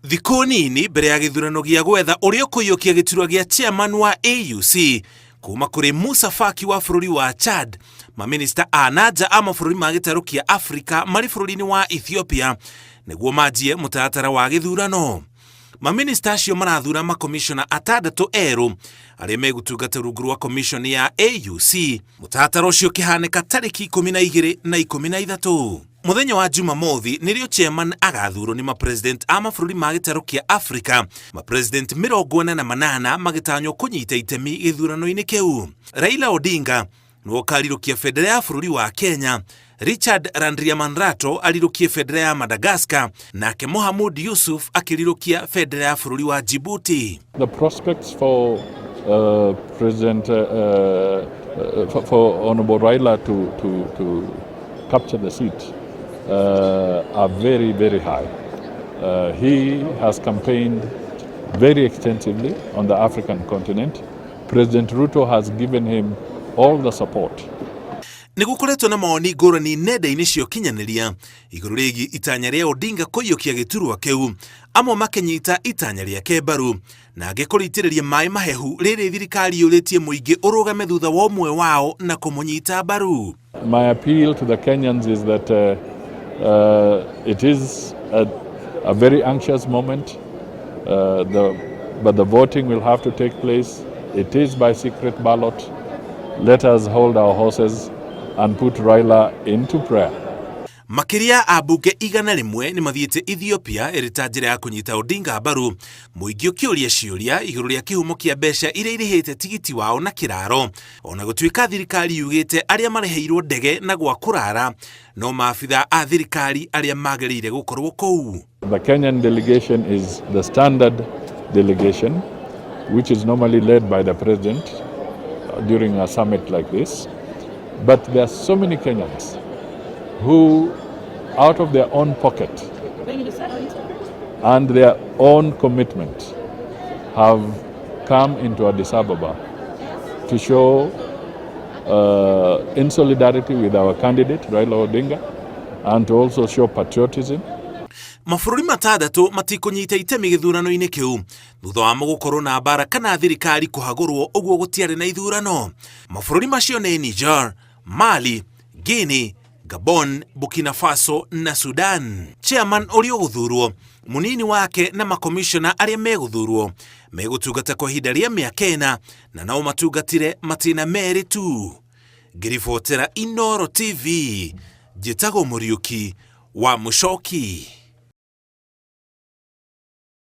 Thikũ nini mbere ya gĩthurano gĩa gwetha ũrĩa ũkũiyũkia gĩturwa gĩa chairman wa AUC kuma kũrĩ Musa Faki wa bũrũri wa Chad, mamĩnĩsta a na nja a mabũrũri ma gĩtarũ kĩa Afrika marĩ bũrũri-inĩ wa Ethiopia nĩguo manjie mũtaratara wa gĩthurano. Mamĩnĩsta acio marathura makomishona atandatũ erũ arĩa megũtungata rungu rwa komishoni ya AUC. Mũtaratara ũcio ũkĩhanĩka tarĩki 12 na 13. Mũthenya wa Jumamothi nĩrĩo chairman agathurwo nĩ mapresident a mabũrũri ma gĩtarũ kĩa Afrika, mapresident 48 magĩtanywo kũnyita itemi gĩthurano-inĩ kĩu. Raila Odinga nĩwe ũkarirũkia bendera ya bũrũri wa Kenya, Richard Randriamandrato arirũkie bendera ya Madagascar, nake Mohamud Yusuf akĩrirũkia bendera ya bũrũri wa Djibouti. The prospects for President for Honorable Raila to capture the seat are very, very high. He has campaigned very extensively on the African continent. President Ruto has given him all the support. Nĩ gũkoretwo na mawoni ngũrani nenda-inĩ cia ũkinyanĩria igũrũ rĩgiĩ itanya rĩa Odinga kũiyũkia gĩturwa kĩu, amwe makĩnyita itanya rĩake mbaru na angĩ kũrĩitĩrĩria maĩ mahehu rĩrĩ thirikari yũrĩtie mũingĩ ũrũgame thutha wa ũmwe wao na kũmũnyita mbaru. My appeal to the Kenyans is that it is a very anxious moment, but the voting will have to take place. It is by secret ballot. Let us hold our horses and put Raila into prayer. Makĩria ambunge 100 nĩ mathiĩte Ethiopia ĩrĩ ta njĩra ya kũnyita Odinga mbaru, mũingĩ ũkĩũria ciũria igũrũ rĩa kĩhumo kĩa mbeca iria irĩhĩte tigiti wao na kĩraro, ona gũtuĩka thirikari yugĩte arĩa mareheirwo ndege na gwa kũrara no maabitha a thirikari arĩa magĩrĩire gũkorwo kũu. The Kenyan delegation is the standard delegation, which is normally led by the president during a summit like this. But there are so many Kenyans who, out of their own pocket and their own commitment, have come into Addis Ababa to show in solidarity with our candidate, Raila Odinga, and to also show patriotism. Mabũrũri matandatũ matikũnyita itemi gĩthurano-inĩ kĩu thutha wamo gũkorwo na mbara kana thirikari kũhagũrwo ũguo gũtiarĩ na ithurano. Mabũrũri macio nĩ Niger, Mali, Guinea, Gabon, Burkina Faso na Sudan. Chairman ũrĩa ũgũthurwo, mũnini wake na makomishona arĩa megũthurwo megũtungata kwa ihinda rĩa mĩaka 4 na nao matungatire matĩna 2 tu. Ngĩribotera Inooro TV, njĩtagwo Mũriũki wa Mũcoki.